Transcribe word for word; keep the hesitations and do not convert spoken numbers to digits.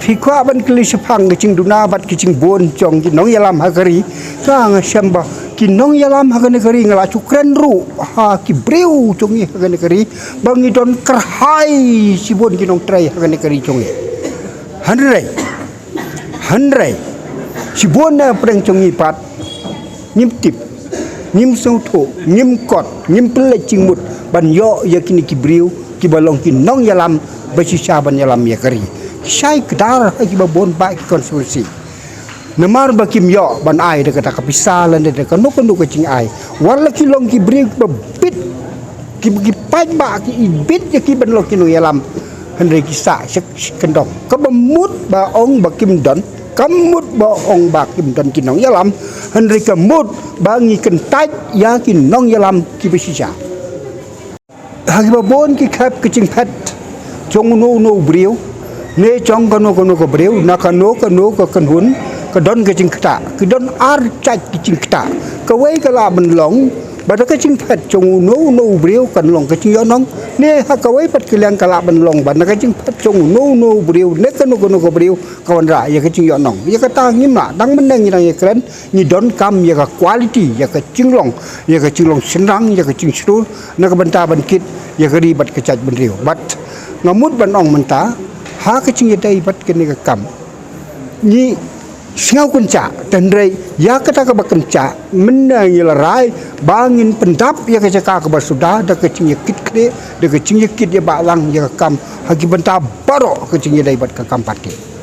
Phi kwah ban kylli shaphang ka jingduna bad ka jingbun jong ki nongïalam ha ka ri. Ka nga shem ba ki nongïalam ha kane ka ri nga la shu kren ruh ha ki briew jong ngi ha kane ka ri ba ngi don kyrhai shibun ki nongtrei ha kane ka ri jong ngi. Hynrei, hynrei shibun na pdeng jong ngi pat ngim tip, ngim sngewthuh, ngim kot, ngim pynleit jingmut ban ïoh ïa kine ki briew kiba long ki nongïalam ba shisha ban ïalam ïa ka ri. Shai kdar ha kiba bun bah ki constituency. Namar ba kim ïoh ban ai da kata ka pisa lane da kano kano ka jingai. Wat la ki long ki briew kiba bit, kiba ki paidbah ki bit ïa ki ban long ki nongïalam. Hynrei ki sah sha kyndong. Kaba mut ba ong ba kim don, ka mut ba ong ba kim don ki nongïalam. Hynrei ka mut ba ngi kyntait ïa ki nongïalam kiba shisha. Ha kiba bun ki khep ka jingphet jong uno uno u briew ne jong kano kano ka briew na kano kano ka kynhun ka don ka jingktah, ka don ar jait ka jingktah. Kawei ka lah ban long ba da ka jingphet jong uno uno u briew kan long ka jingïohnong, ne ha kawei pat ka liang ka lah ban long ba na ka jingphet jong uno uno u briew ne kano kano ka briew ka wanrah ïa ka jingïohnong. Ïa kata ngim lah, dang mynne ngi dang ïakren, ngi donkam ïa ka quality, ïa ka jinglong, ïa ka jinglong shynrang, ïa ka jingshlur na ka bynta ban kit ïa ka ri bad ka jaitbynriew. Bad nga mut ban ong mynta ha ka jingïadei bad kane ka kam, ngi sngew kynjah, hynrei ïa kata kaba kynjah mynne ngi la rai ba ngin pyndap ïa ka jaka kaba suda da ka jingïakit khlieh, da ka jingïakit ïa ba lang ïa ka kam ha ki bynta baroh ka jingïadei bad ka kam party.